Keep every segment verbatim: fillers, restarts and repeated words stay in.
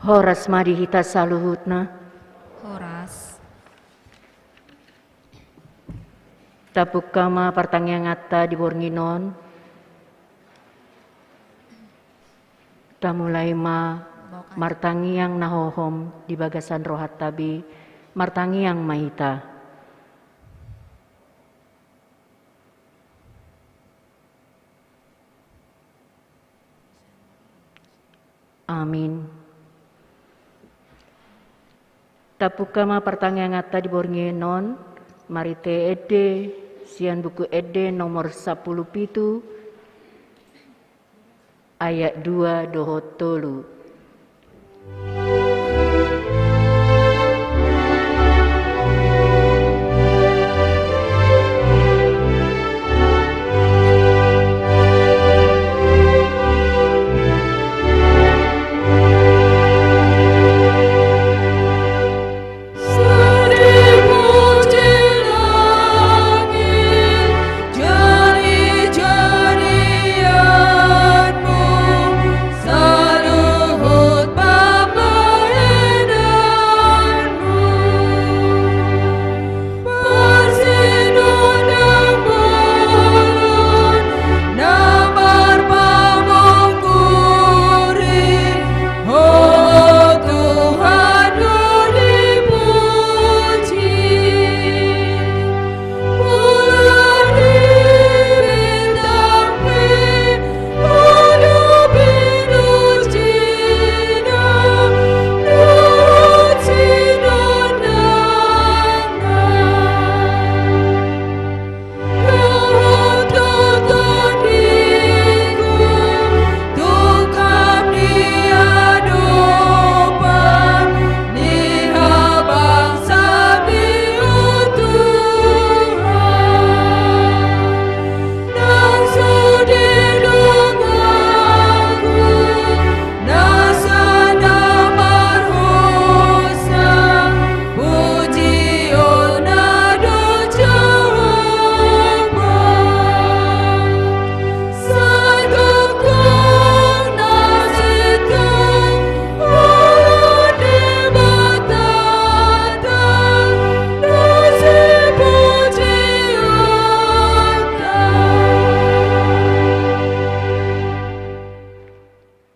Horas ma di hita saluhutna. Horas. Tapungka ma partangianganta di borngin on. Tamulai ma martangiang na hohom di bagasan rohanta be, martangiang ma hita. Amin. Tapungka ma partangianganta di borngin on, marhite ende sian Buku Ende nomor sampulu pitu, ayat dua dohot tolu.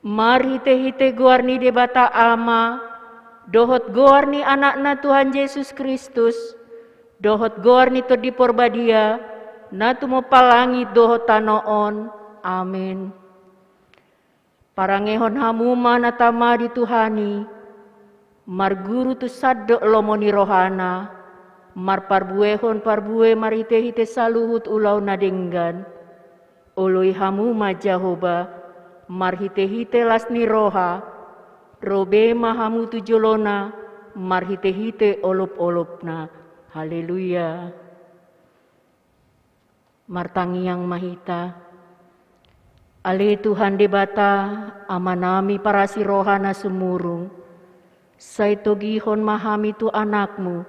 Marhitehite goar ni Debata Ama, dohot goar ni Anakna Tuhan Jesus Kristus, dohot goar ni Tondi Porbadia, na tumompa langit dohot tano on. Amen. Parangehon hamu ma na tama di Tuhan i, marguru tu sandok lomo ni rohana, marparbuehon parbue marhitehite saluhut ulaon na denggan. Oloi hamu ma Jahowa, marhitehite las ni roha, ro be ma hamu tu jolona, marhitehite olopolopna. Haleluya. Martangiang ma hita. Ale Tuhan Debata, Amanami parasi roha na sumurung, sai togihon ma hami tu Anakmu,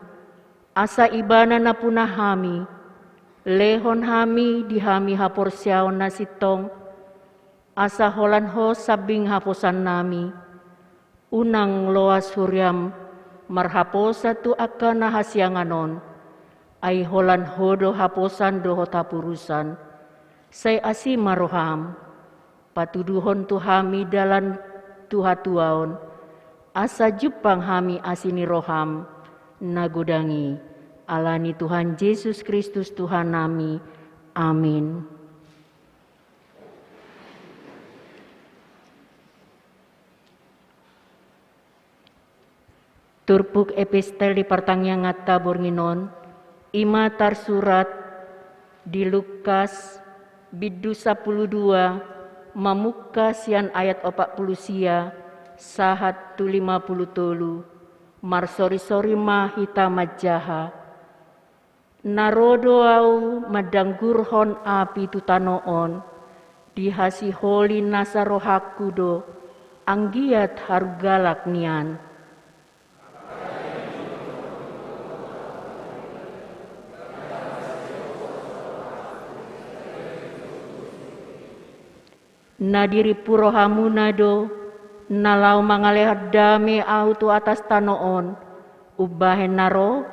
asa Ibana nampuna hami, lehon hami di hami haporseaon na sintong, asa holan Ho sambing haposannami. Unang loas huriam marhaposan tu angka na hasiangan on, ai holan Ho do haposan dohot hapurusan. Sai asi ma roham, patuduhon tu hami dalan tu hatuaon, asa jumpang hami asi ni roham na godang i. Ala ni Tuhan Jesus Kristus Tuhannami. Amin. Turpuk epistel di partangianganta borngin on, i ma tarsurat di Lukas, bindu sampulu dua, mamungka sian ayat opat pulu sia sahat tu lima pulu tolu, marsorisori ma hita manjaha. Na ro do Ahu mandanggurhon api tu tano on, dihasiholi nasa rohangku do, anggiat haru galak nian. Na dirimpu rohamuna do, Na laho mangalehon dame ahu tu atas tano on, umbahen na ro,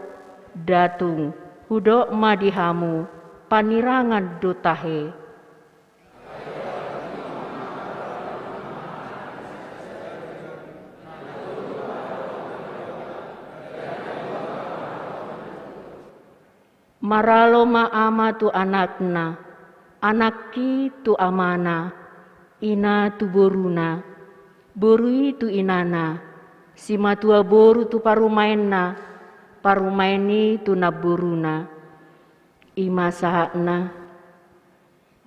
nda tung, hudok ma di hamu, panirangan do tahe. Maralo ma ama tu anakna, anak i tu amana, ina tu boruna, boru i tu inana, simatua boru tu parumaenna, parumaen i tu namboruna. I ma sahatna.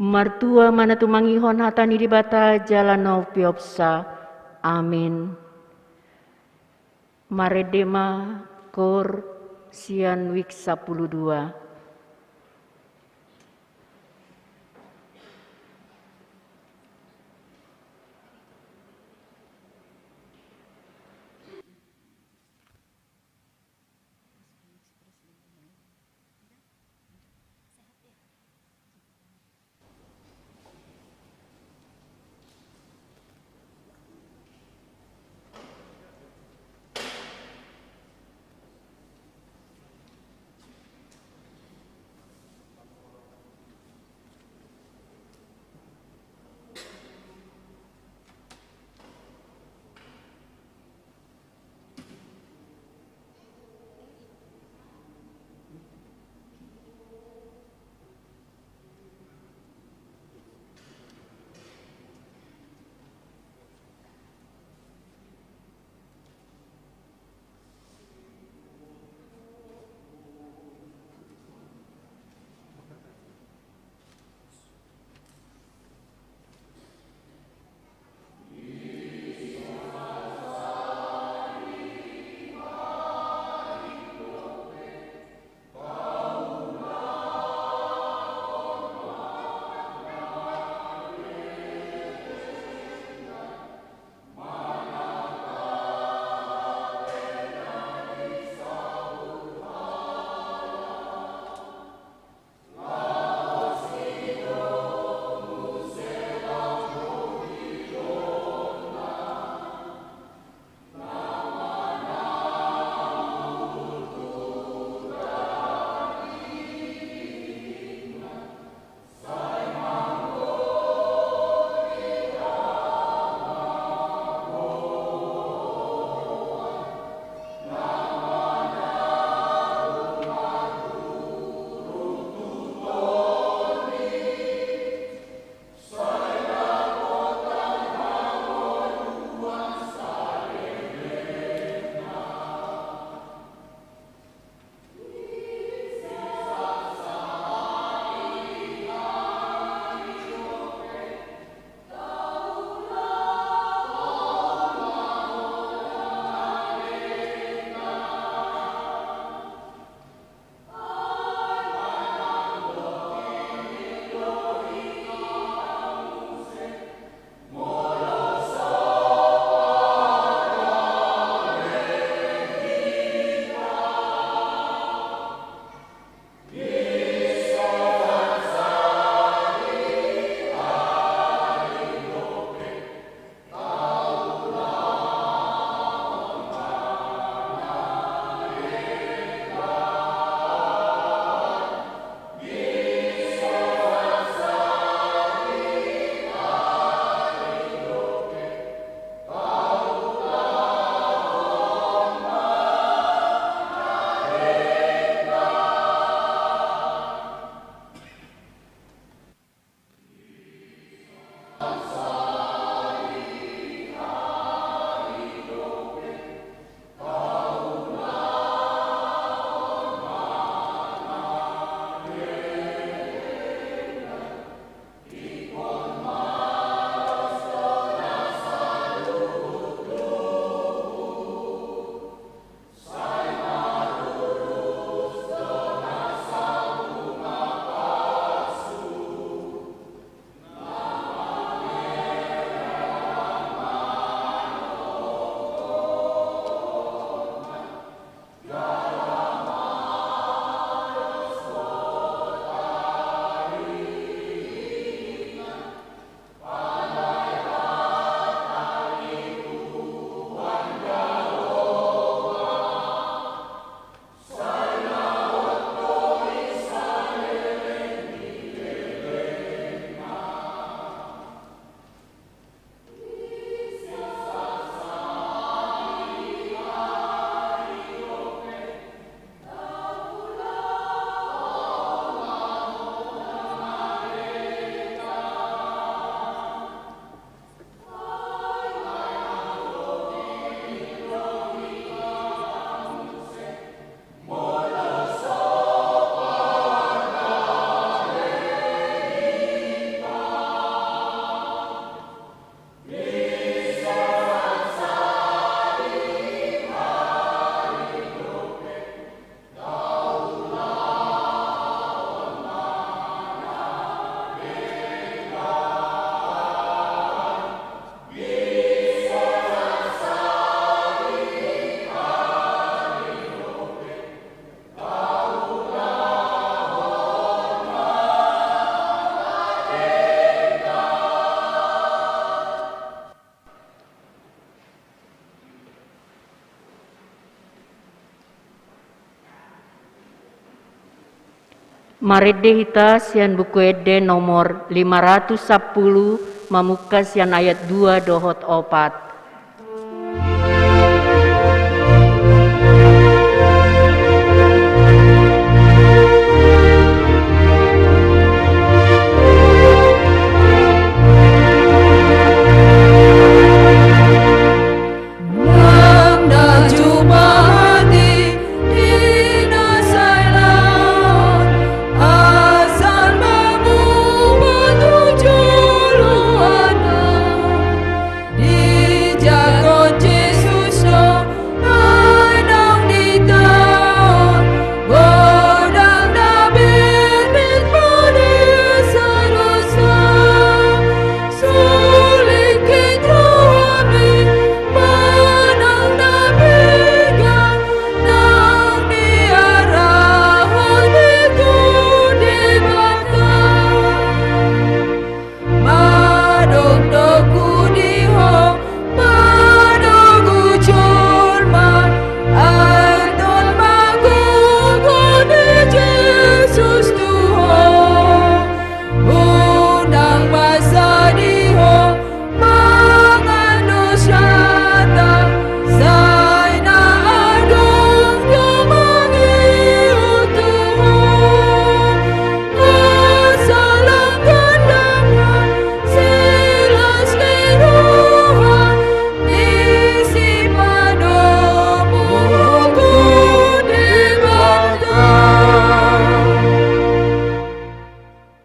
Martua ma na tumangihon hata ni Debata jala na umpeopsa. Amin. Marende ma koor sian wijk sampulu dua. Marende hita sian Buku Ende nomor lima ratus sampulu, mamungka sian ayat dua dohot opat.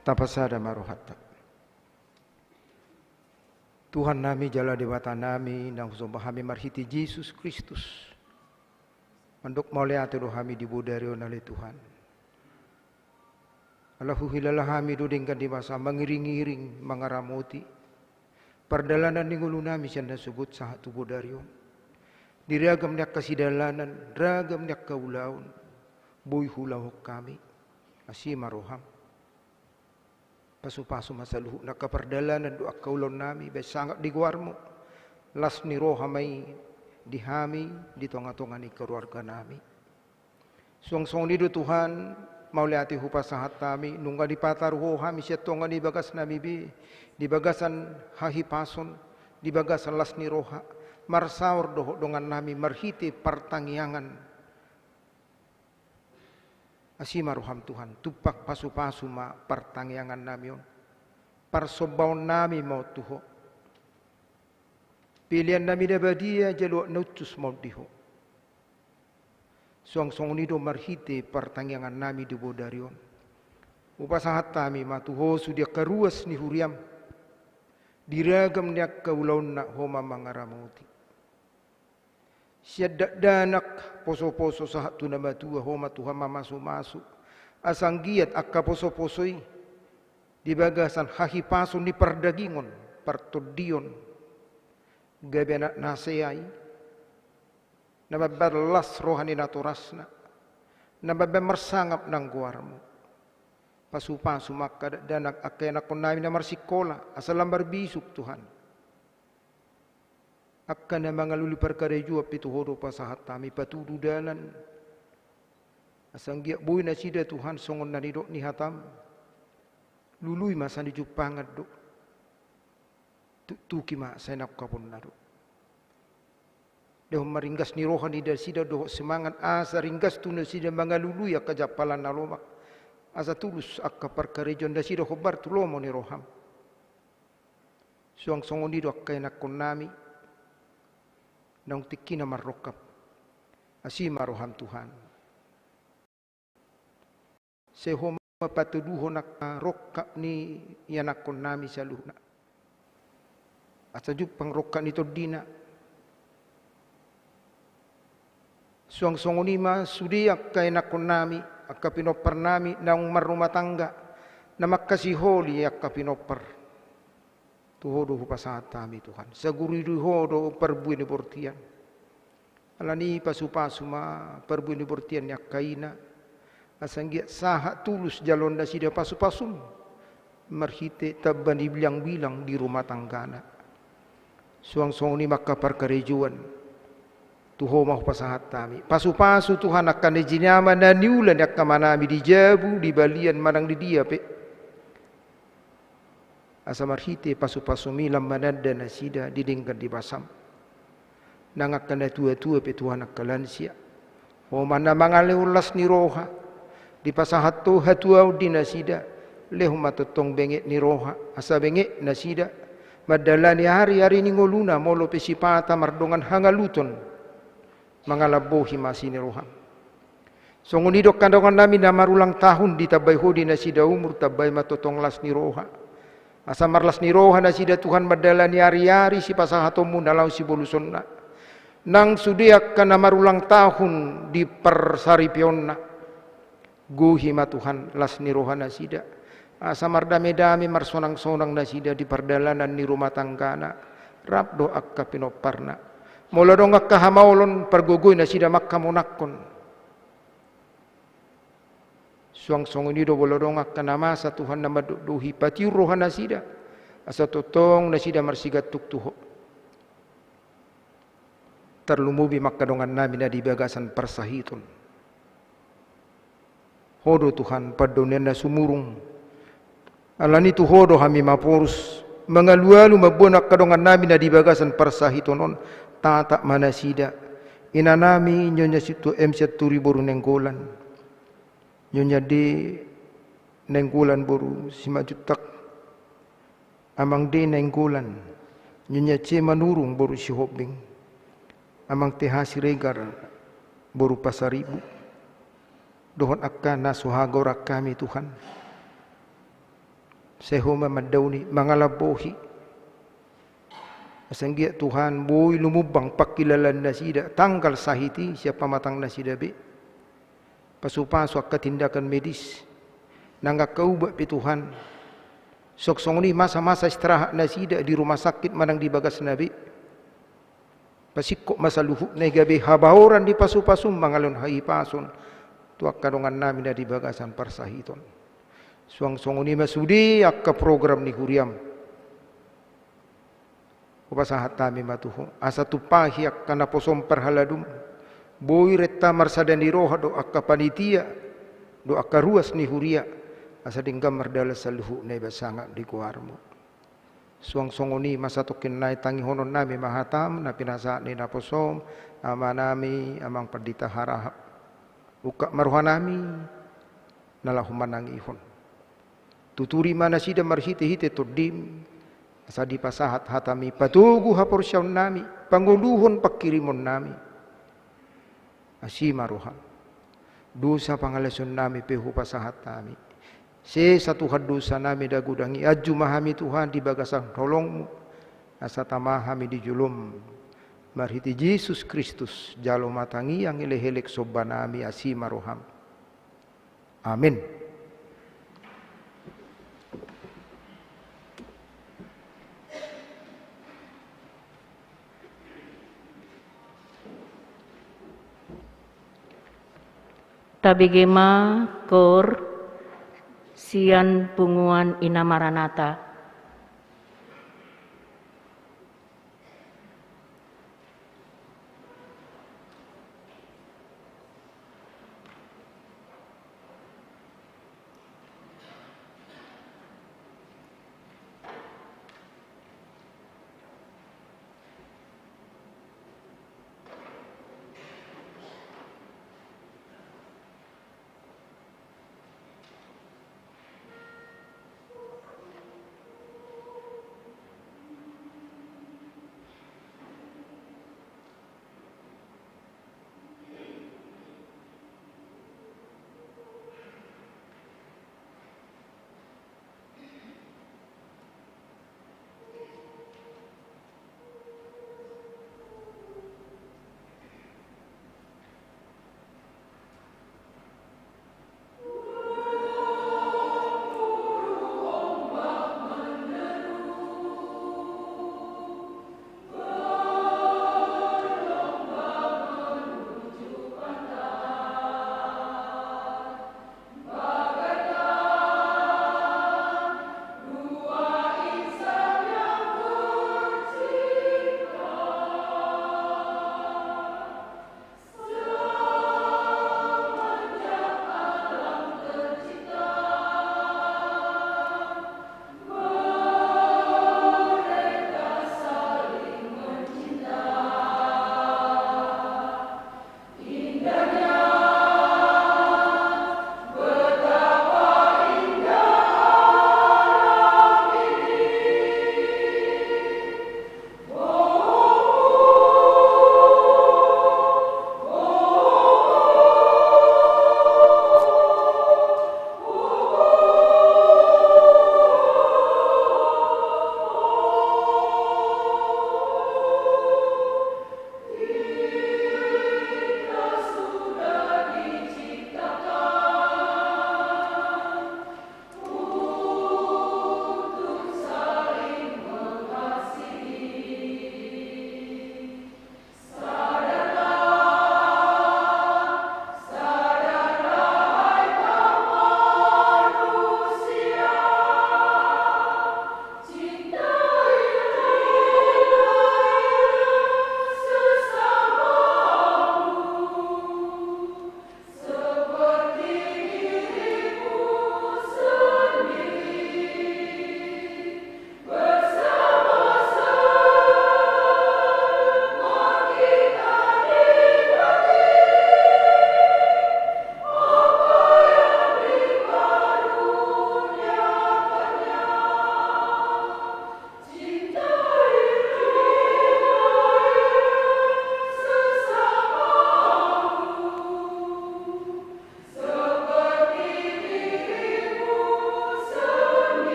Tapasada ma rohanta. Tuhan nami jala Debata nami, naung husomba hami marhite Jesus Kristus. Mandok mauliate do hami di bodari on ale Tuhan. Ala huhilala hami do denggan di masa mangiring-iring mangaramoti pardalanan ni ngolu nami sian na sogot sahat tu bodari on. Di ragam ni angka sidalanan, ragam ni angka ulaon, boi huulahon hami. Asi ma roham. Pasu-pasu ma saluhutna angka pardalanan dohot angka ulaon nami, baen sangap di goarmu. Las ni roha ma i di hami, di tonga-tonga ni keluarga nami. Suang songon i do Tuhan, mauliate hupasahat hami, nunga dipataru Ho hami sian tonga ni bagas nami be, di bagasan hahipason, di bagasan las ni roha, marsaor dohot dongan nami marhite partangiangan. Asi ma roham Tuhan, tumpak pasu-pasu ma partangiangan nami on. Parsombaon nami ma on tu Ho. Pelean nami na badia jaloon na hushus ma on di Ho. Suang songon i do marhite partangiangan nami di bodari on. Hupasahat hami ma tu Ho sude angka ruas ni huriam. Di ragam ni angka ulaonna Ho ma mangaramoti. Sian dakdanak poso-poso sahat tu na matua Ho ma Tuhan mamasu-masu. Asa anggiat angka poso-poso i di bagasan hahipason ni pardagingon, partondion, gabe anak na sea i, na mambahen las roha ni natorasna, na mambahen marsangap nang goarmu. Pasu-pasu ma angka dakdanak angka ianakkon nami na marsikola, asa lam marbisuk Tuhan. Angka na mangalului parkarejoan pe tu Ho do pasahat hami patudu dalan. Asa anggiat boi nasida Tuhan songon na nidok ni hatam. Lului ma asa nijumpangan do. Tuktuki ma asa inangkaponna do. Dehon ma ringgas ni roha ni nasida dohot semangat asa ringgas tu nasida mangalului angka jampalan na lomak. Asa tulus angka parkarejoan nasida hombar tu lomo ni roham. Suang songon i do angka ianakkon nami, naung tingkina marrongkap. Asi ma roham Tuhan. Sai Ho ma patuduhon angka rongkap ni ianakkon nami saluhutna. Asa jumpang rongkap ni tondina. Suang songon i ma sude angka ianakkon nami, angka pinompar nami naung marrumah tangga, na mangkasiholi angka pinompar. Tu Ho do hupasahat hami Tuhan. Saguru i do Ho do parbue ni bortian. Alani pasu-pasu ma parbue ni bortian ni angka ina. Asa anggiat sahat tulus jaloon nasida pasu-pasum. Marhite tamba ni bilang-bilang di rumah tanggana. Suang songon i ma angka parkarejoan. Tu Ho ma hupasahat hami. Pasupasu Tuhan angka na jinama na niula ni angka amanami di jabu, di balian manang di dia pe. Asa marhite pasupasumi lam mananda nasida di denggan di basam. Nang angka na tuatua pe Tuhan angka lansia. Ho ma na mangalehon las ni roha. Dipasahat Ho hatuaon di nasida. Lehon ma tongtong benget ni roha. Asa benget nasida. Mandalani ari-ari ni ngoluna molo pe sipata mardongan hangaluton. Mangalambohi ma asi ni roham. Songon i do angka dongannami na marulang tahun, ditambai Ho di nasida umur, tambai ma tongtong las ni roha. Asa marlas ni roha nasida Tuhan mandalani ari-ari sipasahatonmu na laho sibolusonna. Nang sude angka na marulang tahun di parsaripeonna. Gohi ma Tuhan las ni roha nasida. Asa mardame-dame marsonangsonang nasida di pardalanan ni rumah tanggana. Rap dohot angka pinomparna. Molo adong angka hamaolon pargogoi nasida manghamonangkon. Suang songon i do molo adong angka na masa Tuhan na mandokdohi patiur roha nasida. Asa tongtong nasida marsigantung tu Ho. Tarlumobi ma angka dongannami na di bagasan parsahiton. Ho do Tuhan pandohan na sumurung. Alani tu Ho do hami maporus. Mangalualu mamboan angka dongannami na di bagasan parsahiton on. Tatap ma nasida. Inanami Nyonya Situ M Sianturi boru Nainggolan. Nyonya D Nainggolan boru Simanjuntak. Amang D Nainggolan, Nyonya C Manurung boru Sihombing, Amang T H Siregar boru Pasaribu, dohot angka na so hagorahon hami Tuhan. Sai Ho ma mandaoni mangalambohi. Asa anggiat Tuhan boi lumumbang pangkilalaan nasida tanggal sahit i sian pamatang nasida be. Pasupasu angka tindakan medis. Nang angka ubat pe Tuhan. Suang songon i masa-masa istirahat nasida di rumah sakit manang di bagasna be. Pasingkop ma saluhutna i gabe habaoran ni pasupasum mangalehon hahipason. Tu angka dongannami na di bagasan parsahiton. Suang songon i ma sude angka program ni huriam. Hupasahat hami ma tu Ho. Asa tumpahi angka naposom parhaladum. Boi renta marsada ni roha dohot angka panitia. Dohot angka ruas ni huria. Asa denggan mardalan saluhutna i basangap di goarmu. Suang songon i ma satongkin nai tangihononnami ma hatam na pinasahat ni naposom. Amanami Amang Pandita Harahap. Ungkap ma rohanami. Na laho manangihon. Tuturi ma nasida marhite-hite Tondim, asa dipasahat hatami patogu haporseaonnami, pangoluhon pangkirimonnami. Asi ma roham. Dosa pangalaosionnami pe hupasahat hami. Sesa Tuhan dosanami na godang i, anju ma hami Tuhan di bagasan holongmu, asa tama hami di jolom. Marhite Jesus Kristus, jalo ma tangiang elek-elek sombanami, asi ma roham. Amin. Tabege ma koor sian punguan Ina Maranatha.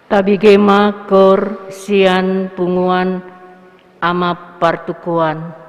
Tabege ma kor sian punguan ama partukuan.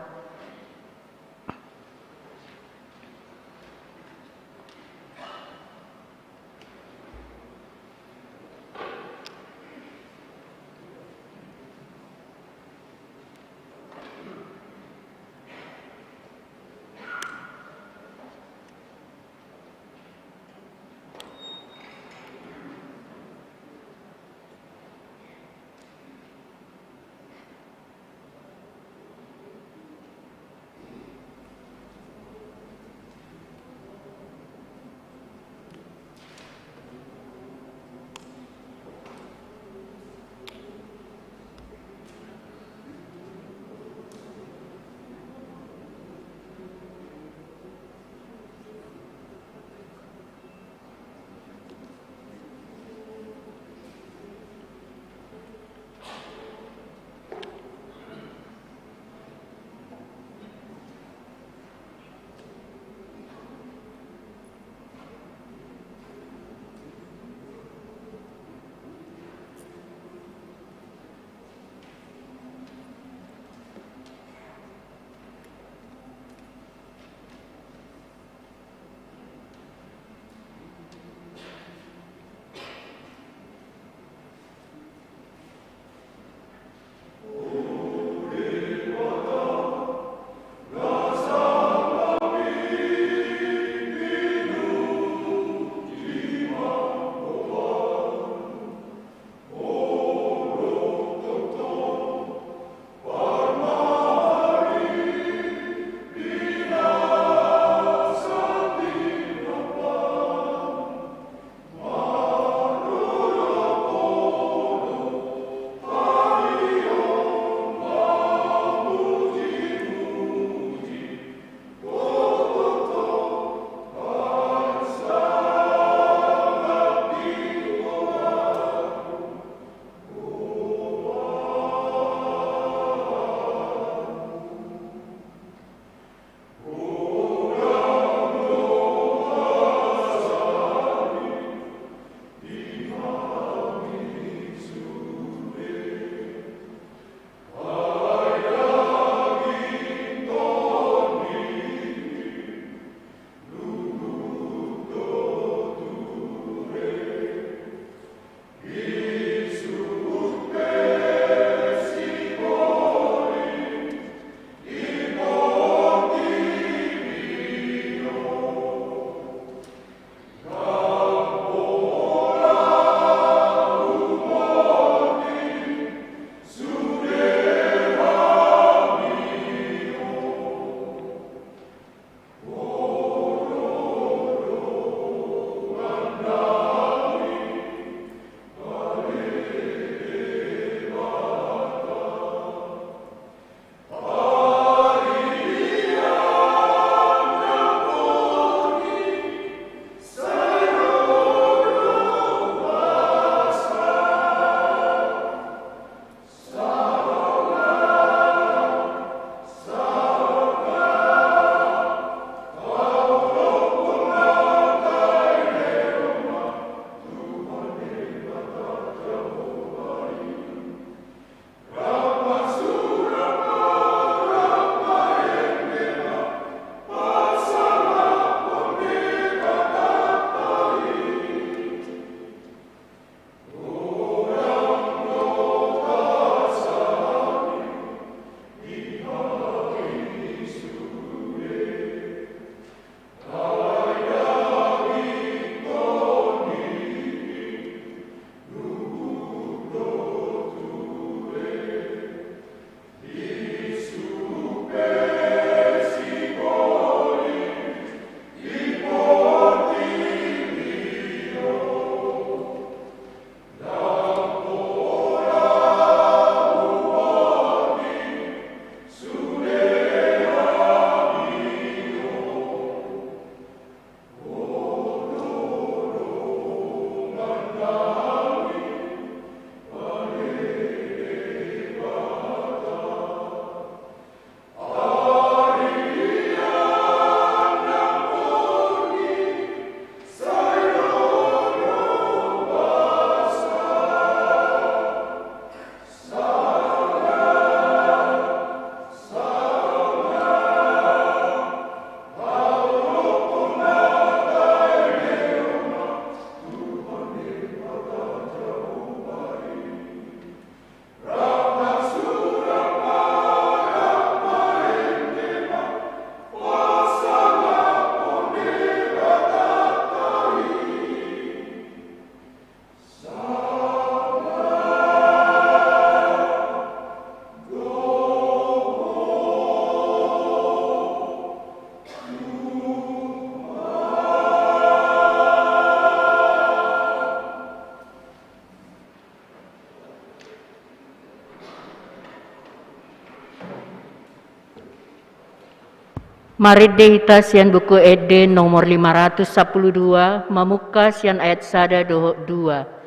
Marende hita sian Buku Ende nomor lima ratus sampulu dua, mamungka sian ayat sada dohot dua.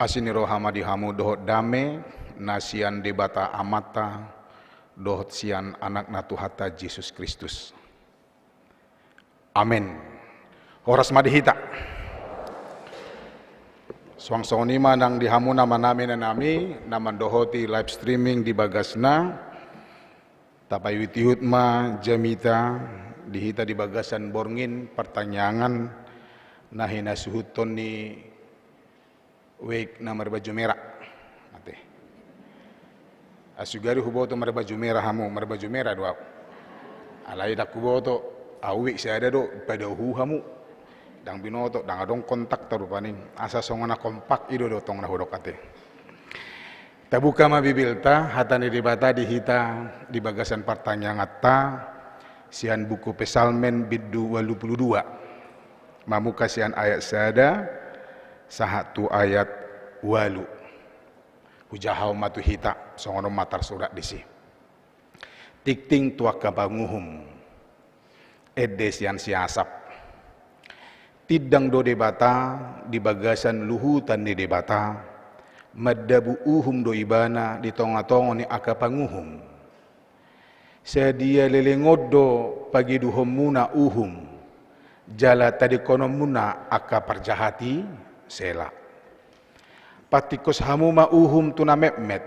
Asi ni roha ma di hamu dohot dame na sian Debata Amanta dohot sian Anakna Tuhanta Jesus Kristus. Amen. Horas ma di hita. Suang songon i ma nang di hamu na maname na nami na mandohoti live streaming di bagasna. Tapaihut-ihut ma jamita di hita di bagasan borngin partangiangan na hinasuhuton ni Wijk na marbaju merah. Ate. Asugari huboto marbaju merah hamu, marbaju merah do ahu. Alai ndang huboto, ahu wijk sada do, padao hu hamu. Ndang binoto, ndang adong kontakta rupani. Asa songon na kompak i do do tong na hudok ate. Tabuka ma Bibelta, hata ni Debata di hita di bagasan partangianganta, sian buku Psalmen bindu ualu pulu dua. Mamungka sian ayat sada sahat tu ayat ualu. Hujahahon ma tu hita, songon on ma tarsurat disi. Tingting tu angka panguhum. Ende sian si Asap. Tindang do Debata di bagasan luhutan ni Debata, mandabu uhum do Ibana di tonga-tonga ni angka panguhum. Sadia leleng on do pageduhonmuna uhum, jala tadingkononmuna angka parjahat i? Sela. Pantingkos hamu ma uhum tu na metmet,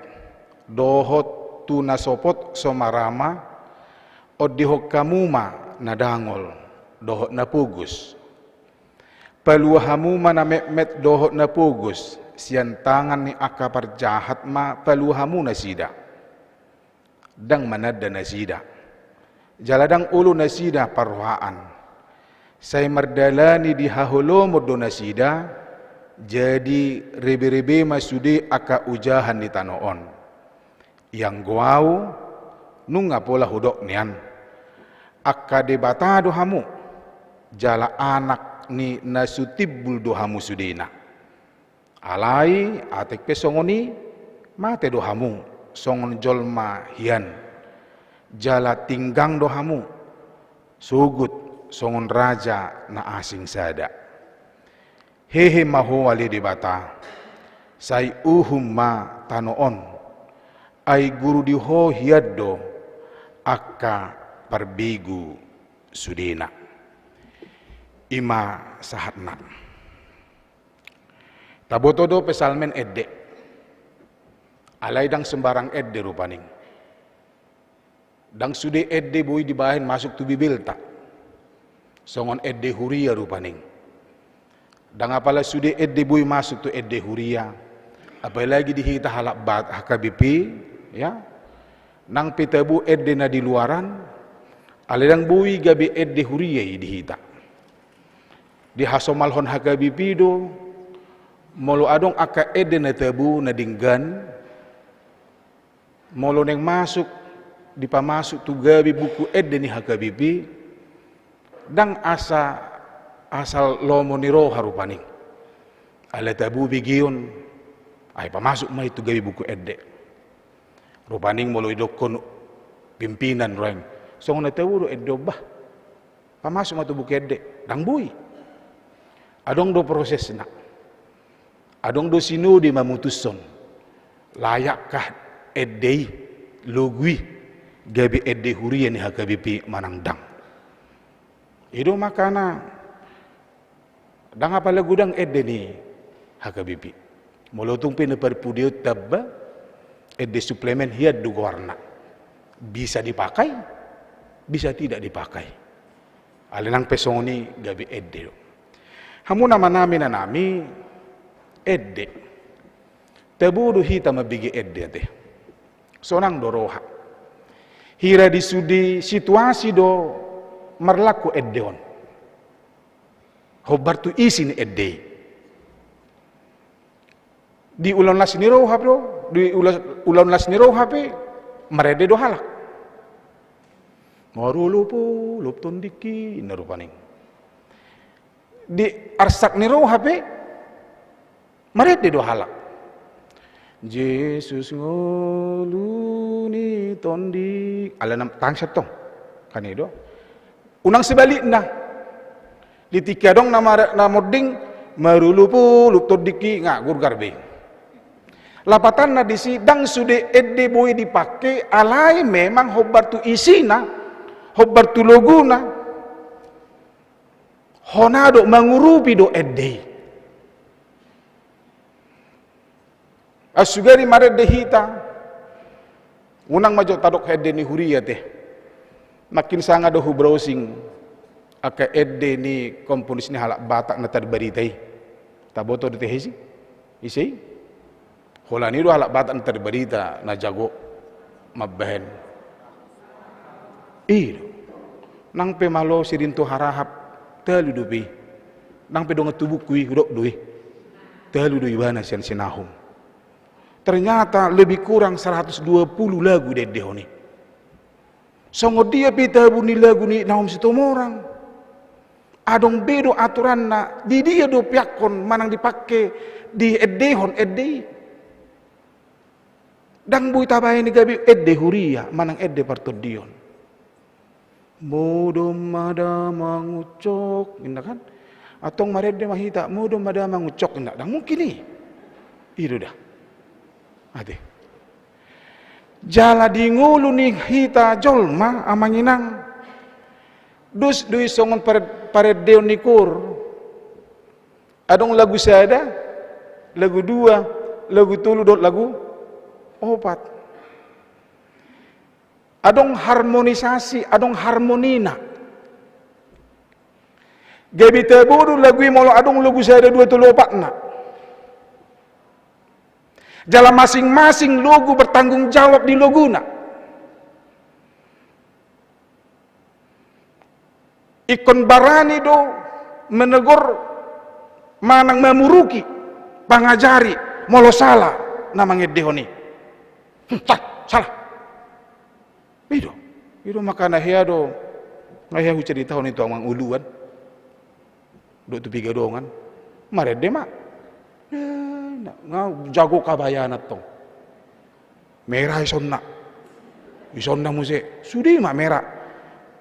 dohot tu na sopot so marama, ondihon hamu ma na dangol, dohot na pogos. Palua hamu ma na metmet dohot na pogos, sian tangan ni angka parjahat ma palua hamu nasida. Ndang mananda nasida. Jala ndang olo nasida parrohaan. Sai mardalani di haholomon do nasida, jadi rebe-rebe ma sude angka ujahan ni tano on. Ianggo ahu, nunga pola hudok nian. Angka debata do hamu, jala anak ni na so timbul do hamu sudena. Alai atik pe songon i, mate do hamu songon jolma hian, jala tinggang do hamu, sogot songon raja na asing sada. Hehe ma ho ale Debata, sai uhum ma tano on, ai guru di ho hian do angka parbegu sudena. I ma sahatna. Taboto do Psalmen ende. Alai ndang sembarang ende rupani. Ndang sude ende boi dibahen masuk tu Bibelta. Songon ende huria rupani. Ndang apala sude ende boi masuk tu ende huria, apalagi di hita halak Batak H K B P, ya. Nang pe tabo ende na di luaran, alai ndang boi gabe ende huria i di hita. Dihasomalhon H K B P do, molo adong angka ende na tabo na denggan, molo naeng masuk, dipamasuk tu gabe buku ende ni H K B P, ndang asa, asal lomo ni roha rupani. Ala tabo begeon, ai pamasuk ma i tu gabe buku ende. Rupani molo didokkon pimpinan rohang, songon na tabo do ende on bah, pamasuk ma tu buku ende, ndang boi. Adong do prosesna. Adong do sinode mamutushon, layakkah ende i, logu i, gabe ende huria ni H K B P manang ndang. I do makana ndang apala godang ende ni H K B P. Molo tung pe na parpudiaon tamba, ende suplemen hian do goarna. Bisa dipakai, bisa tidak dipakai. Alai nang pe songon i gabe ende do. Hamu na manami na nami, ende. Tabo do hita mambege ende ate. Sonang do roha. Hira di sude situasi do marlaku ende on. Hombar tu isi ni ende i. Di ulaon las ni roha do, di ula-, ulaon las ni roha pe, marende do halak. Marolopolop tondingki, ninna rupani. Di arsak ni roha pe, marende do halak. Jesus ngolu ni tonding. Ala na tangsat tong. Kan i do. Unang sebalikna. Di tingki adong na mar-, na monding, marolopolop tondingki, nga gurgar be. Lapatanna disi ndang sude ende boi dipake, alai memang hombar tu isina, hombar tu loguna. Hona do mangurupi do ende i. Ai sugari marende hita, unang ma jo tadok ende ni huria te. Nangkin sanga do hu browsing angka ende ni komponis ni halak Batak na tarbarita i. Taboto do te hisi? Ise i? Holan i do halak Batak na tarbarita na jago mambahen. I do. Nang pe malo Sirinto Harahap, talu dope i. Nang pe dongan tubungku i, hudok do i. Talu do ibana sian si Nahum. Ternyata lebih kurang seratus dua puluh lagu diendehon i. Songon dia pe tabo ni lagu ni Nahum Situmorang. Adong be do aturanna, di dia do peakhon manang dipake, diendehon ende i. Ndang boi tabaen i gabe ende huria manang ende partondion. Modom ma da manguncok, ninna kan? Antong marende ma hita, modom ma da manguncok, ninna. Ndang mungkin i. I do da. Ate. Jala di ngolu ni hita jolma, amang inang, dos do i songon pare-, parendeon ni koor. Adong lagu sada, lagu dua, lagu tolu dohot lagu opat. Adong harmonisasi, adong harmonina. Gabe tabo do lagu i molo adong lagu sada, dua, tolu, opatna. Jala masing-masing logu bertanggung jawab di loguna. Ingkon barani do menegur manang mamuruki, pangajari, molo sala na mangendehon i. Hmm, sala, sala. I do, i do makana hea do, nga hea hucaritahon i tu amang uluan. Dohot tu piga dongan. Marende ma. Eh, na, nga jago kabayana tong. Mera isonna. Isonna muse. Sude ma mera.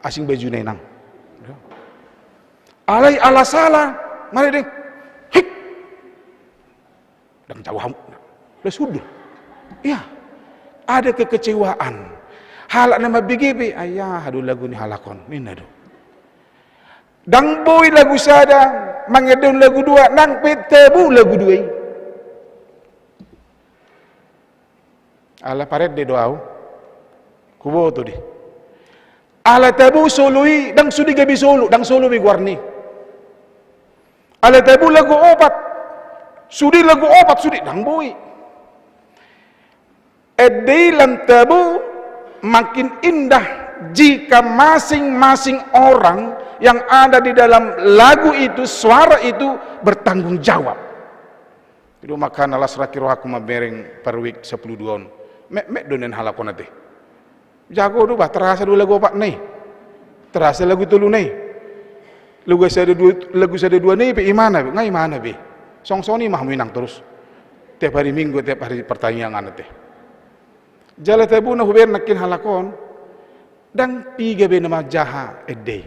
Asing bajuna inang. Alai ala sala. Marende. Hik. Ndang jago hamu. Las hundul. Iya. Ada kekecewaan. Halak na mambege pe, ai aha do lagu ni halak on, ninna do. Ndang boi lagu sada mangendehon lagu dua, nang pe tabo lagu dua i. Ala parende do au. Huboto do i. Ala tabo solo i, ndang sude gabe solo, ndang solo be goarna i. Ala tabo lagu opat, sude lagu opat, sude ndang boi. Ende i lam tabo makin indah jika masing-masing orang yang ada di dalam lagu itu, suara itu, bertanggung jawab. Ido makana las raki rohangku mamereng paruik sampulu dua on. Metmet do nian halak on ate. Jago do bah, terasa do lagu opat na i. Terasa lagu tolu na i. Lagu sada dua, lagu sada dua na i pe imana be, nga imana be. Song soni ma hamu inang torus. Tiap hari Minggu, tiap hari pertandingan ate. Jala tabo na hubereng nangkin halak on. Ndang piga be na manjaha ende i.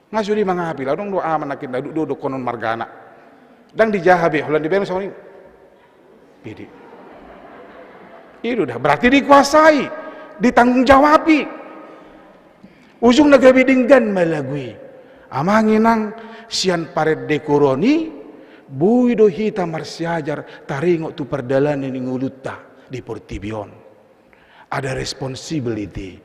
Nga sude mangapil, adong do ama nangkin na duduk do dohonon margana. Ndang dijaha be, holan dibereng songon i. Pede. Ido da, berarti dikuasai, ditanggung jawabi. Ujungna gabe denggan ma lagu i. Amang inang, sian parende koroan i, boi do hita marsiajar taringot tu pardalanan ni ngolunta di portibi on. Ada responsibility,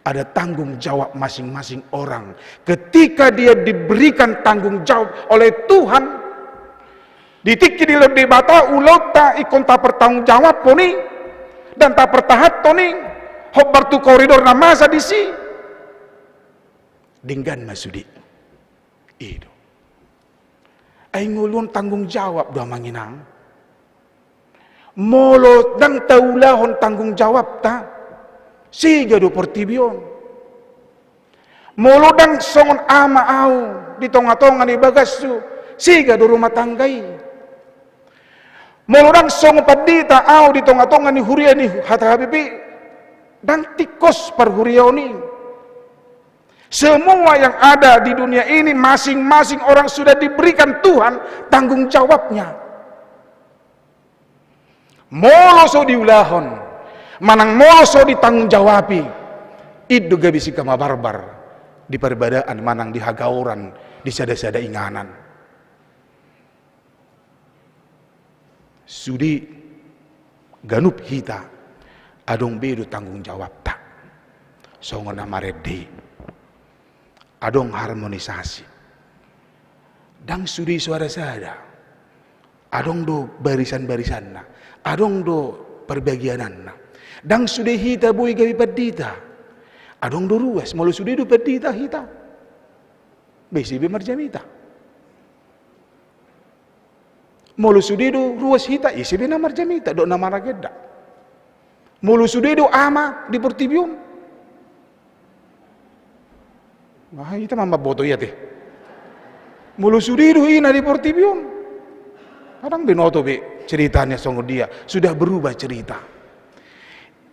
ada tanggung jawab masing-masing orang. Ketika dia diberikan tanggung jawab oleh Tuhan, di tingki dilehon Debata ulaonta ingkon tapartanggungjawabhon i, dan tapartahanhon i, hombar tu koridor na masa disi. Denggan ma sude. Ido. Ai ngolu on tanggung jawab do amang inang. Molo ndang taulahon tanggung jawabta, sega do portibi on. Molo ndang songon ama au di tonga-tonga ni bagashu, sega do rumah tangga i. Molo ndang songon pandita au di tonga-tonga ni huria ni H T H B P, ndang tingkos parhuriaon i. Semua yang ada di dunia ini, masing-masing orang sudah diberikan Tuhan tanggung jawabnya. Molo so diulahon, manang molo so ditanggung jawabi, i do gabe singkama barbar di parbadaan manang di hagaoran di sada-sada inganan. Sude ganup hita adong be do tanggung jawabta. Songon na marende i. Adong harmonisasi. Ndang sude suara sada. Adong do barisan-barisanna. Adong do parbagiananna. Ndang sude hita boi gabe pandita. Adong do ruas, molo sude do pandita hita. Be ise be marjamita. Molo sude do ruas hita, ise be na marjamita, dohot na maragenda. Molo sude do ama di portibi on. Nah, hita ma mamboto i ate. Molo sude do ina di portibi on. Kadang binoto be ceritanya songon dia, sudah berubah cerita.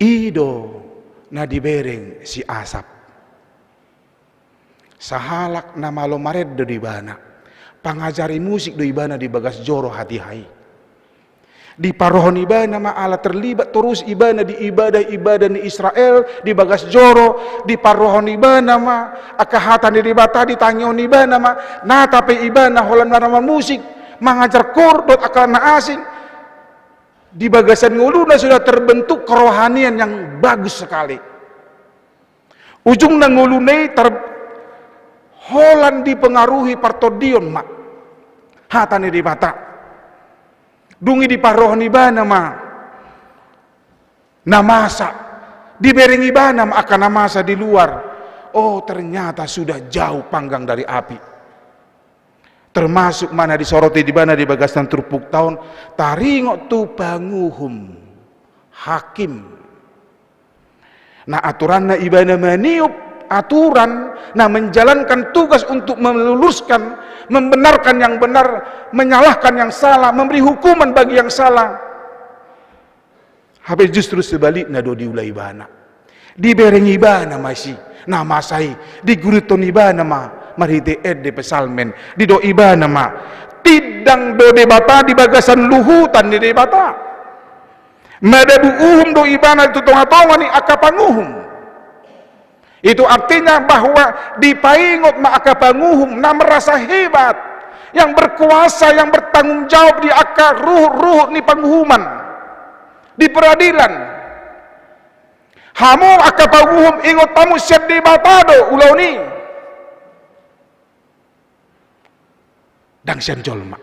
I do na dibereng si Asap. Sahalak na malo marende do ibana. Pangajari musik do ibana di bagas joro hatiha i. Diparrohahon ibana ma ala terlibat torus ibana di ibadah-ibadah ni Israel di bagas joro, diparrohahon ibana ma angka hata ni Debata, ditangihon ibana ma, nata pe ibana holan na marmusik, mangajar kor dohot angka na asing. Di bagasan ngoluna sudah terbentuk kerohanian yang bagus sekali. Ujungna ngoluna i tar-, holan dipengaruhi partondion ma hata ni Debata. Dung i diparrohahon ibana ma na masa, dibereng ibana ma angka na masa di luar. Oh, ternyata sudah jauh panggang dari api. Termasuk ma na disorot ibana di bagasan turpukta on, taringot tu panguhum, hakim. Na aturanna ibana maniup aturan, na menjalankan tugas untuk meluruskan, membenarkan yang benar, menyalahkan yang salah, memberi hukuman bagi yang salah. Hape justru sebalikna do diula ibana. Dibereng ibana ma si na masa i, diguruthon ibana ma marhite ende psalmen, didok ibana ma, tindang do Debata di bagasan luhutan ni Debata. Madabu uhum do ibana tu tonga-tonga ni angka panguhum. Itu artinya bahwa dipaingot ma angka panguhum na merasa hebat, yang berkuasa, yang bertanggung jawab di angka ruhut-ruhut ni panguhuman, di peradilan. Hamu angka panguhum, ingot hamu sian Debata do ulaon i. Ndang sian jolma.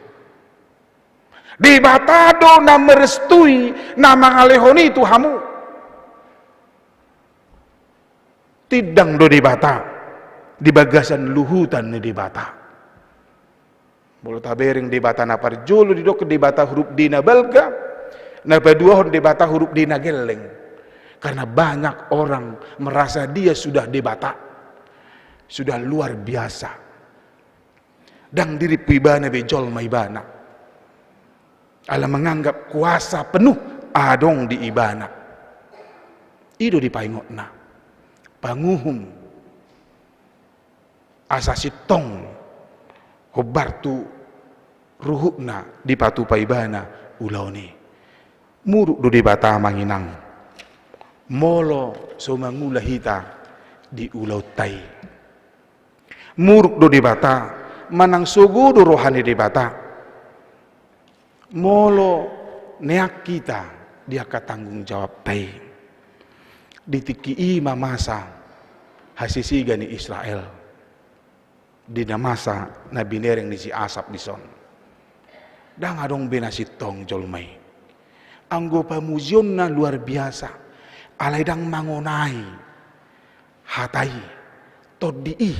Debata do na merestui na mangalehon i tu hamu. Tindang do Debata di bagasan luhutan ni Debata. Molo tabereng Debata na parjolo didok Debata huruf D na balga, na paduahon Debata huruf D na gelleng. Karena banyak orang merasa dia sudah Debata, sudah luar biasa. Ndang dirimpu ibana be jolma ibana. Ala menganggap kuasa penuh adong di ibana. I do dipaingotna. Panguhum. Asa sintong hombar tu ruhutna dipatupa ibana ulaon i. Muruk do Debata amang inang. Molo so mangula hita di ulaonta i. Muruk do Debata, manang sogo do roha ni Debata. Molo neang hita di angka tanggung jawabta i. Di tingki i ma masa hasisiga ni Israel. Di na masa na binereng ni si Asap dison. Ndang adong be na sintong jolma i. Anggo pamujionna luar biasa. Alai ndang mangonai hata i, tondi i,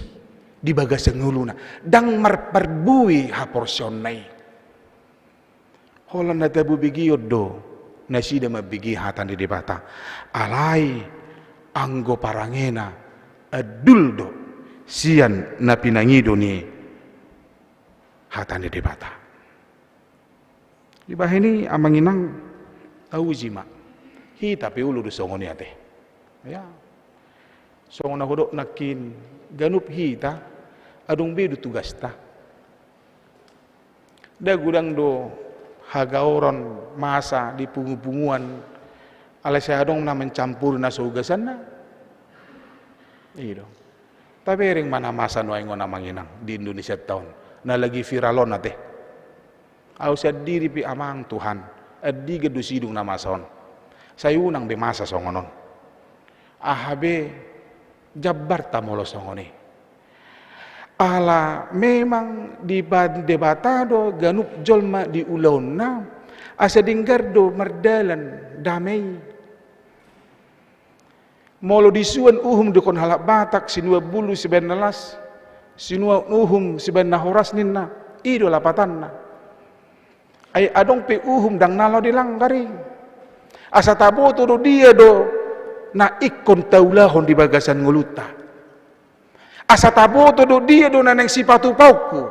di bagasan ngoluna. Ndang marparbue haporseaonna i. Holan na tabo begeon do nasida mambege hata ni Debata. Alai anggo parangena andul do sian na pinangido ni hata ni Debata. Dibahen i amang inang, tauji ma. Hita pe olo do songon i ate. Ya. Songon na hudok nangkin, ganup hita adong be do tugasta. Ndang godang do hagaoron masa di pungupunguan, alai sai adong na mancampuri na so ugasanna. I do. Tabereng ma na masa nuaeng on amang inang di Indonesianta on. Na lagi viral on ate. Au sandiri pe amang Tuhan, andigan do sidung na masa on. Sai unang be masa songon on. Aha be jambarta molo songon i. Ala memang dibahen Debata do ganup jolma di ulaonna, asa denggan do mardalan dame i. Molo disuan uhum didok halak Batak, sinuan bulu sibahen na las, sinuan uhum sibahen na horas ninna, i do lapatanna. Ai adong pe uhum ndang na laho dilanggar i. Asa taboto do dia do na ingkon taulahon di bagasan ngolunta. Asa taboto do dia do na naeng sipatupaonku.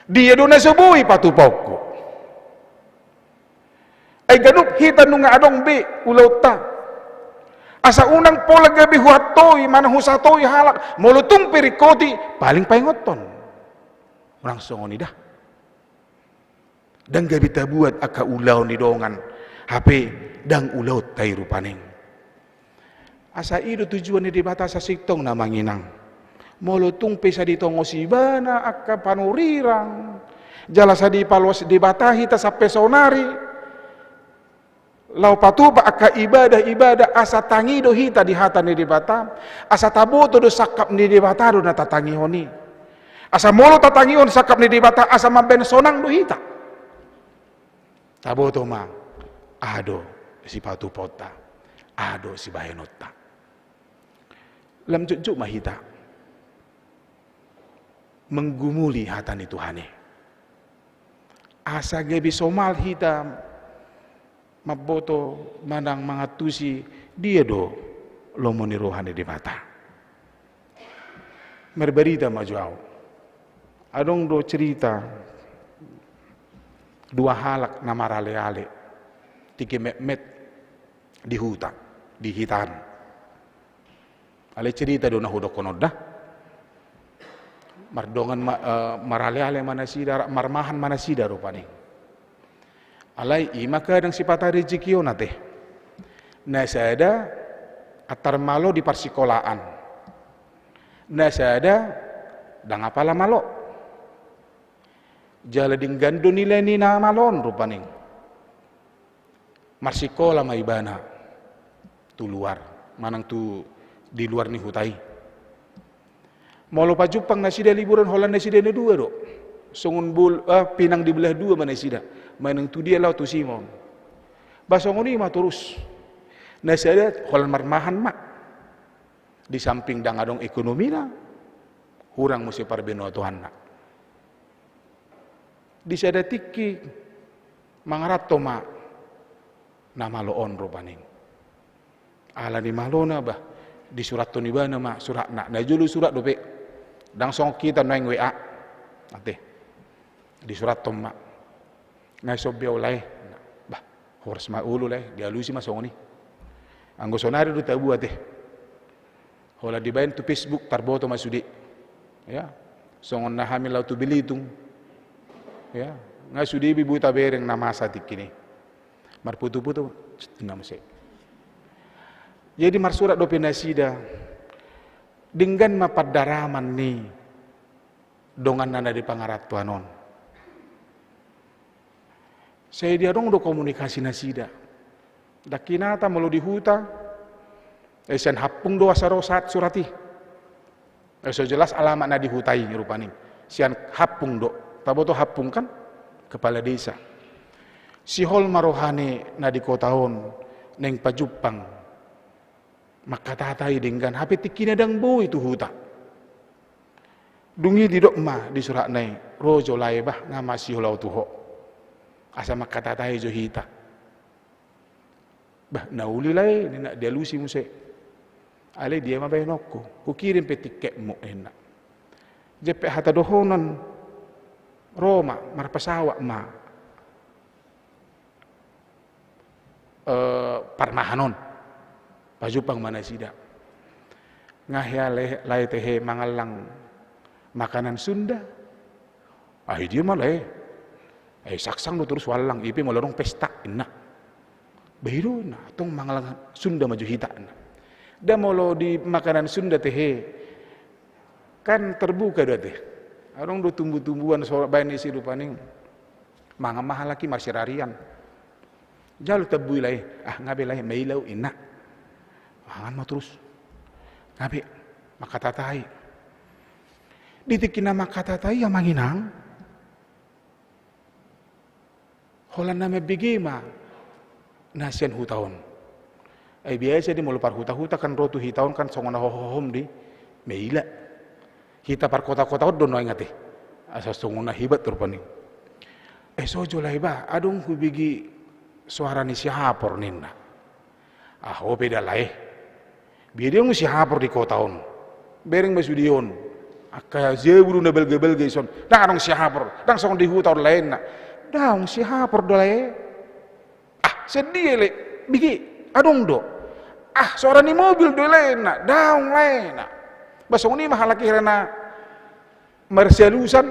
Dia do na so boi patupaonku. Ai ganup hita nunga adong be ulaonta. Asa unang pola gabe huhatoi, manang husatoi halak, molo tung pe ringkot i, paling paingothon. Unang songon i da. Ndang gabe tabuat angka ulaon ni dongan, hape ndang ulaonta i rupani. Asa i do tujuan ni Debata sasintongna amang inang. Molo tung pe sai ditongos ibana angka panurirang, jala sai dipaloas Debata hita sampe saonari, laho patupa angka ibadah-ibadah asa tangi do hita di hata ni Debata, asa taboto do sangkap ni Debata do na tatangihon i. Asa molo tatangihon sangkap ni Debata asa mambahen sonang do hita. Taboto ma, aha do sipatupaonta, aha do sibahenonta. Lam jotjot ma hita manggumuli hata ni Tuhan i. Asa gabe somal hita mamboto manang mangantusi dia do lomo ni roha ni Debata. Marbarita ma jo au. Adong do cerita dua halak na maraleale, tingki metmet di huta, di hitaan. Alai cerita do na hudokkon on da. Mardongan ma, eh, maraleale ma nasida, marmahan ma nasida rupani. Alai i ma kadang sipata rejeki on ate. Na sada antar malo di parsikolaan. Na sada ndang apala malo. Jala denggan do nilai ni na malo on rupani. Marsikola ma ibana tu luar, manang tu di luar ni huta i. Molo pajumpang nasida liburan holan nasida na dua do. Songon bol, ah, pinang dibelah dua ma nasida. Manang tu dia laho tu si ma on. Ba songon i ma torus. Na sada holan marmahan ma. Di samping ndang adong ekonomina, hurang muse parbinotoanna. Di sada tingki mangaranto ma na malo on rupani. Ala ni malona bah, disurathon ibana ma suratna. Na jolo surat dope. Ndang songon hita nuaeng W A. Ate. Disurathon ma. Nga sombi au lae. Bah, horas ma olo lae, dialusi ma songon i. Anggo sonari do tabo ate. Holan dibaen tu Facebook tarboto ma sude. Ya. Songon na hami laho tu Belitung. Ya. Nga sude be boi tabereng na masa tingki i. Marpoto-poto, na muse. Jadi marsurat dope nasida, denggan ma pandaraman ni donganna na di pangarantoan on. Sai diadong do komunikasi nasida. Ndang hinata molo di huta, eh, sian hampung do asa ro sahat surat i. Eh, so jelas alamat na di huta i rupani. Sian hampung do. Taboto hampung kan? Kepala desa. Sihol ma rohana na di kota on, naeng pajumpang. Mangkatai denggan, hape tingkina ndang boi tu huta. Dung i didok ma di suratna i, ro jo lae bah, nga masihol au tu ho. Asa mangkatai jo hita. Bah, na uli lae, ninna, dialusi muse. Alai dia ma baenonku, hukirim pe tiketmu, ninna. Jempek hata dohonon, ro ma, marpasawat ma. Eh, parmahan on. Pajumpang ma nasida. Nga hea lae, lae tehe mangallang makanan Sunda. Ai dia ma lae. Ai saksang do torus huallang, i pe molo adong pesta, ninna. Bah i do, ninna, tong mangallang Sunda ma jo hita, ninna. Nda molo di makanan Sunda tehe. Kan terbuka do ate. Adong do tumbu-tumbuan so baen isi rupani. Mangan ma halak i marsirarian. Jalo tambui lae, ah, nga be lae, maila au, ninna. Mangan ma torus. Nga be, mangkatai. Di tingki na mangkatai, amang inang. Holan na mambege ma na sian huta on. Ai biasa do molo parhuta-huta kan ro tu hita on kan songon na hohom di maila. Hita parkota-kota on do nuaeng ate. Asa songon na hebat rupani. Eh, so jo lae bah, adong hubege soara ni sihapor, ninna. Aho pe da lae. Bia adong sihapor di kota on. Bereng ma sude on. Angka jabu do na balga-balga dison. Ndang adong sihapor. Ndang songon di huta on lae, ninna. Daong sihapor do lae. Ah, sian dia lae. Bege, adong do. Ah, soara ni mobil do lae, ninna. Daong lae, ninna. Bah songon i ma halak i hira na marsialusan.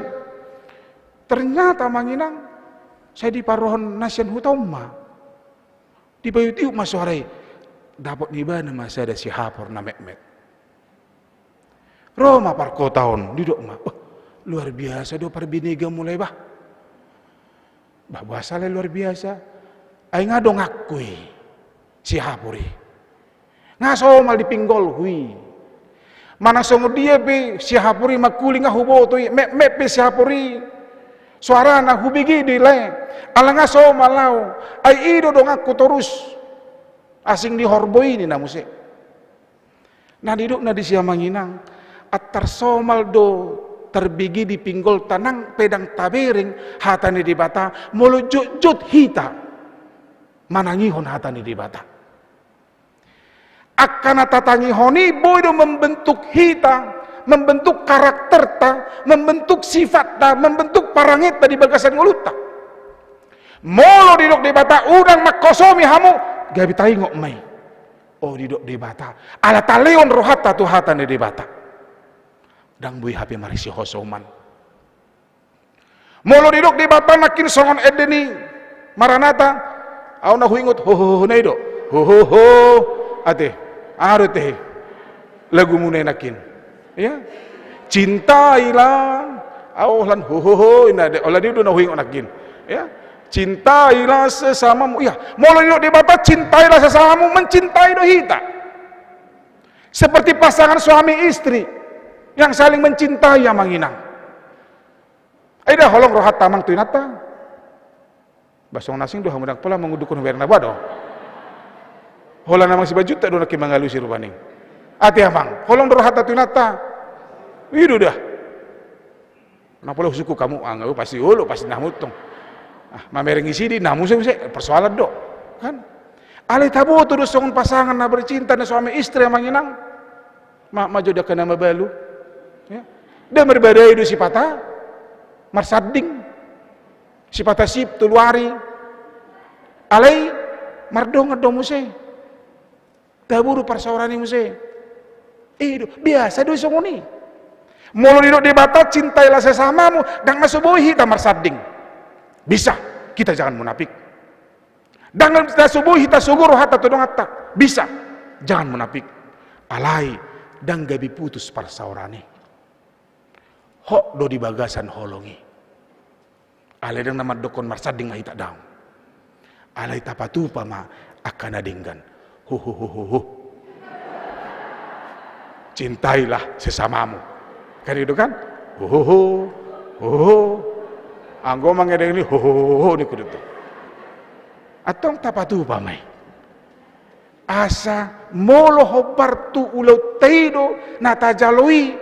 Ternyata amang inang, sai diparrohahon na sian huta on ma. Dipaihut-ihut ma soara i, dapot ni ibana ma sada sihapor na metmet. Ro ma parkota on, didok ma, "Wah, luar biasa do parbinegaonmu lae bah." Bah, boasa lae luar biasa? Ai nga donganku i, sihapor i. Nga somal di pinggolhu i. Manang songon dia pe sihapor i mangkuling nga huboto i, metmet pe sihapor i. Soarana hubege do i lae. Ala nga somal au. Ai i do donganku torus. Asing di horbo i ninna muse. Na didok na disi amang inang. Antar somal do tarbege di pinggolta nang pe ndang tabereng hata ni Debata molo jotjot hita manangihon hata ni Debata. Angka na tatangihon i boi do membentuk hita, membentuk karakterta, membentuk sifatta, membentuk parangenta di bagasan ngolunta. Molo didok Debata, "Unang manghosomi hamu," gabe taingot ma i. Oh, didok Debata, ala talehon rohanta tu hata ni Debata. Ndang boi hape marsihosoman. Molo didok Debata nangkin songon ende ni Maranatha, au na huingot ho ho ho na i do. Ho ho ho. Ate. Aha do tehe lagumuna i nangkin? Ya. Cintailah. Au holan ho ho ho i na de, holan i do na huingot nangkin. Ya. Cintailah sesamamu. Ya. Molo didok Debata cintailah sesamamu, mencintai do hita. Seperti pasangan suami istri yang saling mencintai, amang inang. Ai da holong rohanta amang tu inanta. Ba songon asing do hamu, ndang pola mangundukhon hubereng na boa do. Holan amang Simanjuntak do nangkin mangalusi rupani. Ate amang, holong do rohanta tu inanta. I do da. Ndang pola husungkun hamu, ah, nga pasti olo, pasti namuntong. Ah, mamereng i sidi, na muse, muse, persoalan do. Kan? Alai taboto do songon pasangan na bercinta, na suami istri, amang inang. Ma, ma jo di angka na mabalu. Ya. Nda marbadai do sipata marsanding. Sipata sip tolu ari. Alai mardongan do muse. Tabo do parsaoran i muse. I do, biasa do i songon i. Molo didok Debata, cintailah sesamamu, ndang na so boi hita marsanding. Bisa, kita jangan munafik. Ndang na so boi hita sogo rohanta tu donganta. Bisa, jangan munafik. Alai, ndang gabe putus parsaoran i. Hot do di bagasan holong i. Alai ndang na mandokkon marsanding ma hita, daong. Alai tapatupa ma angka na denggan. Ho, ho, ho, ho, ho. Cintailah sesamamu. Kan i do kan? Ho, ho, ho. Ho, ho, ho. Anggo mangadengani ho, ho, ho, ho, ho, ningku do tu. Antong tapatupa ma i. Asa molo hombar tu ulaonta i do na tajalo i,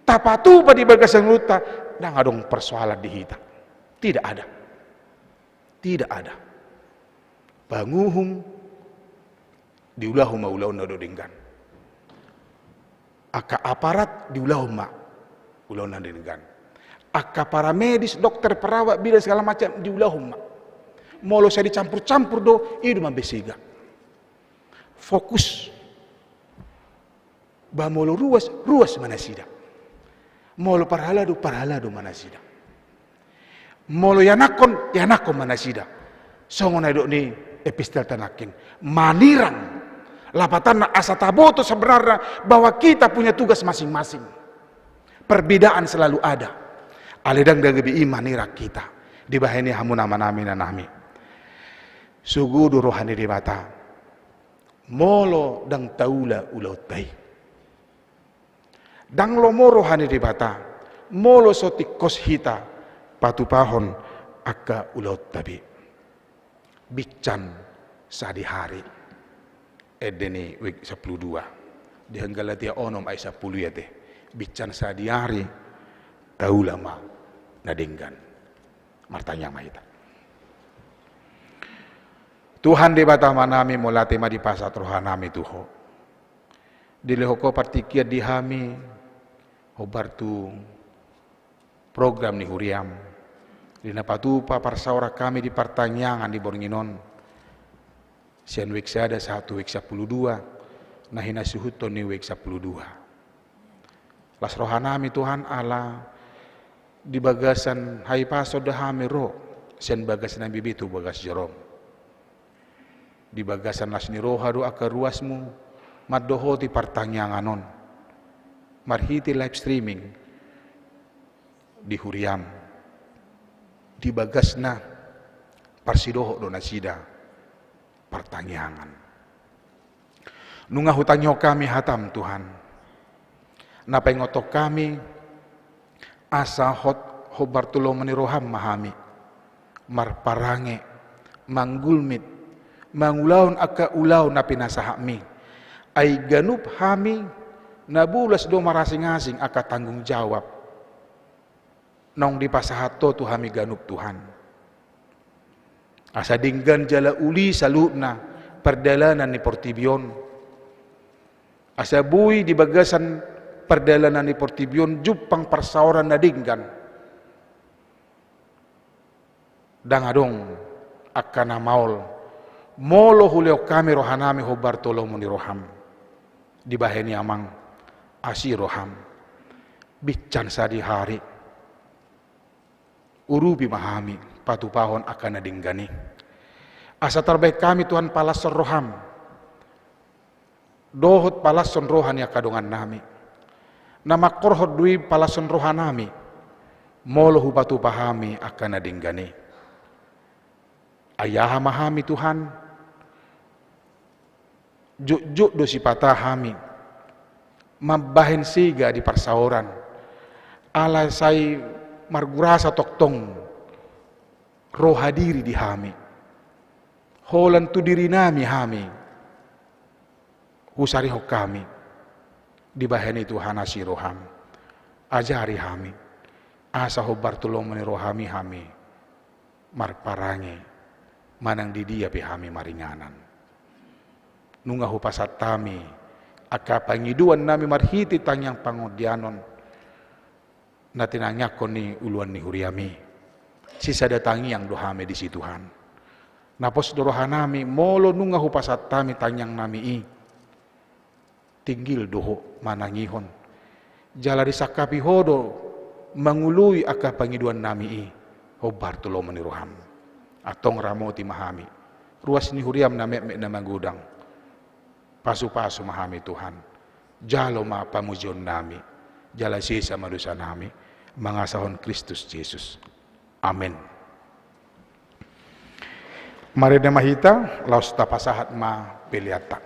tapatupa di bagasan ulaonta, ndang adong persoalan di hita. Tidak ada. Tidak ada. Panguhum diulahon ma ulaonna do denggan. Angka aparat diulahon ma ulaonna do denggan. Angka paramedis, dokter, perawat, bidan, segala macam diulahon ma. Molo sai dicampur-campur do, i do ma be sega. Fokus. Ba molo ruas, ruas ma nasida. Molo parhalado, parhalado ma nasida. Molo ianakhon, ianakhon ma nasida. Songon na nidok ni epistelta nangkin. Manirang. Lapatanna asa taboto sebenarna bahwa kita punya tugas masing-masing. Perbedaan selalu ada. Alai ndang gabe i manirang hita. Dibahen i hamu amanami, inanami. Sogo do roha ni Debata. Molo ndang taula ulaonta i. Ndang lomo roha ni Debata, molo so tingkos hita patupahon angka ulaonta be. Bincan sadihari. Ende ni week sampulu dua. Di Galatia onom ayat sampulu i ate. Bincan sadihari, taula ma na denggan. Martangiang ma hita. Tuhan Debata amanami, mauliate ma dipasahat rohanami tu Ho. Dilehon Ho partingkian di hami, hombar tu program ni huriaM. Di na patupa parsaoran hami di partangiangan di borngin on. Sian week sada sahat tu week sampulu dua, na hinasuhuton ni week sampulu dua. Las rohanami Tuhan, ala di bagasan hahipason do hami ro, sian bagas na bibi tu bagas jeroM. Di bagasan las ni roha do angka ruasMu, mandohoti partangiangan on. Marhite live streaming di huriaM. Di bagasna parsidohot do nasida partangiangan. Nunga hutangihon hami hataM Tuhan. Na paingothon hami, asa hot hombar tu lomo ni rohaM ma hami. Marparange, manggulmit, mangulahon angka ulaon na pinasahatMi. Ai ganup hami, na bolas do marasingasing angka tanggung jawab. Naung dipasahat Ho tu hami ganup Tuhan. Asa denggan jala uli saluhutna pardalanan ni portibi on. Asa boi di bagasan pardalanan ni portibi on jumpang parsaoran na denggan. Ndang adong angka na maol. Molo hulehon hami rohanami hombar tu lomo ni rohaM. Dibahen i Amang, asi rohaM. Bincan sadihari. Urupi ma hami, patupahon angka na denggan i. Asa tarbahen hami Tuhan palashon rohaM. Dohot palashon roha ni angka dongannami. Na mangkorhon do i palashon rohanami. Molo hupatupa hami angka na denggan i. Ai aha ma hami Tuhan. Jotjot do sipata hami. Mambahen sega di parsaoran. Ala sai margurasa tongtong roha diri di hami. Holan tu dirinami hami husarihon hami. Dibahen i Tuhan asi roham. Ajari hami. Asa hombar tu lomo ni rohami hami marparange manang di dia pe hami maringanan. Nunga hupasahat hami angka pangidoannami marhite tangiang pangondianon na tinangiangkon ni uluan ni huriami. Sisada tangiang do hami disi Tuhan. Na pos do rohanami molo nunga hupasahat hami tangiangnami i. Tinggil do ho manangihon. Jala disangkapi ho do mangoloi angka pangidoannami i hombar tu lomo ni roham. Antong ramoti ma hami. Ruas ni huriam na metmet na magodang. Pasupasu ma hami Tuhan. Jalo ma pamujionnami. Jala sesa ma dosanami. Mangasahon Kristus Jesus. Amen. Marende ma hita, laos tapasahat ma peleanta.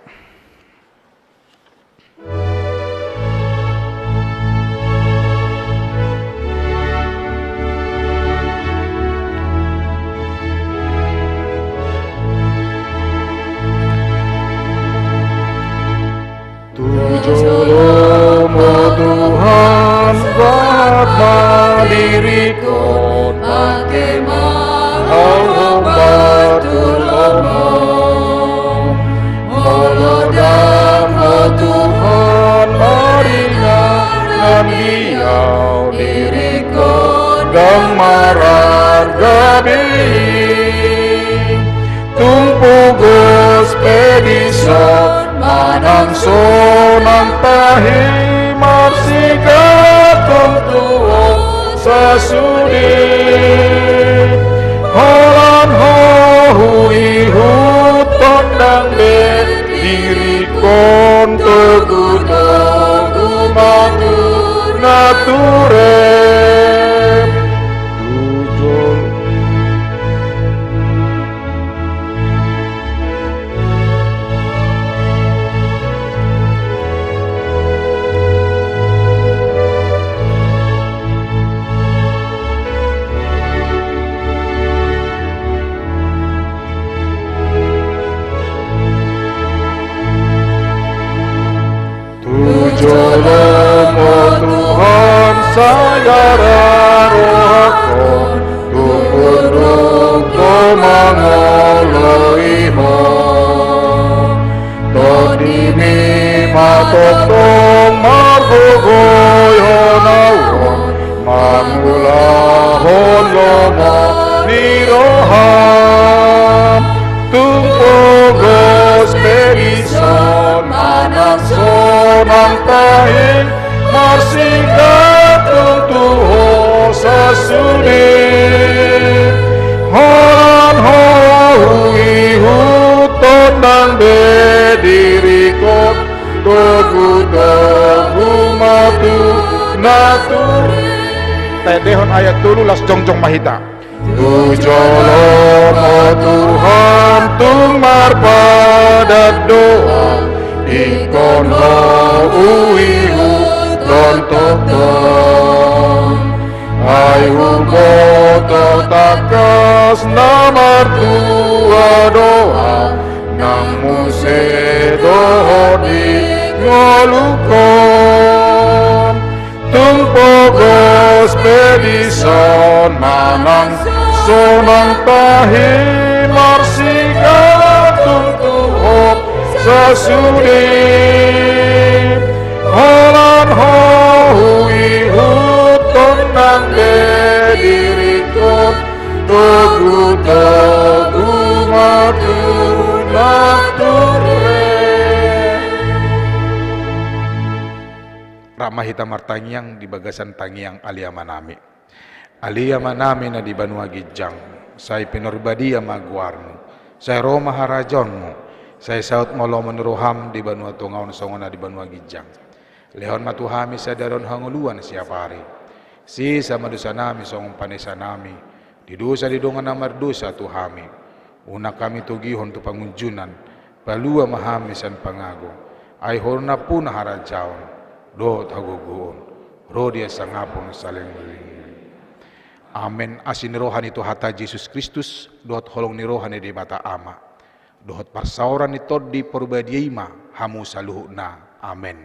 Tu joloM, o Tuhan, bahat ma diringkon, pangke ma ahu hombar tu lomoM. Molo ndang Ho Tuhan maringanan di ahu, diringkon ndang mararga be i. Tung pogos pe dison manang sonang tahi, marsigantung tu Ho sasudena. Holan Ho huihuthon, ndang be diringkon, togutogu ma tu nature. Tu jol- Tu joloM, o Tuhan, sai ara rohangkon, tung unduk do mangoloi Ho. TondiMi ma tongtong margogoion ahu on, mangulahon lomo ni rohaM. Tung pogos pe dison manang sonang tahi, marsigantung tu Ho sasudena. Holan Ho huihuthon, ndang be diringkon, togutogu ma tu nature. Taendehon ayat tolu, laos jongjong ma hita. Tu joloM, o Tuhan, tung marpadan do ahu, ingkon Ho huihuthon tongtong. Ai huboto tangkas na martua do ahu, nang muse dohot di ngolungkon. Tung pogos pe dison manang sonang tahi, marsigantung tu Ho sasudena. Holan Ho huihuthon, ndang be diringkon, togutogu ma tu nature. Rap ma hita martangiang di bagasan tangiang Ale Amanami. Ale Amanami na di banua ginjang, sai pinarbadia ma goarMu, sai ro ma harajaonMu, sai saut ma lomo ni rohaM di banua tonga on songon na di banua ginjang. Lehon ma tu hami sadari on hangoluan siapari. Sesa ma dosanami songon panesanami di dosa ni dongan na mardosa tu hami. Unang hami togihon tu pangunjunan, palua ma hami sian pangago. Ai Ho do nampuna harajaon dohot hagogoon ro di hasangapon saleleng ni lelengna. Amen. Asi ni roha ni Tuhanta Jesus Kristus, dohot holong ni roha ni Debata Ama, dohot parsaoran ni Tondi Parbadia i ma hamu saluhutna. Amen.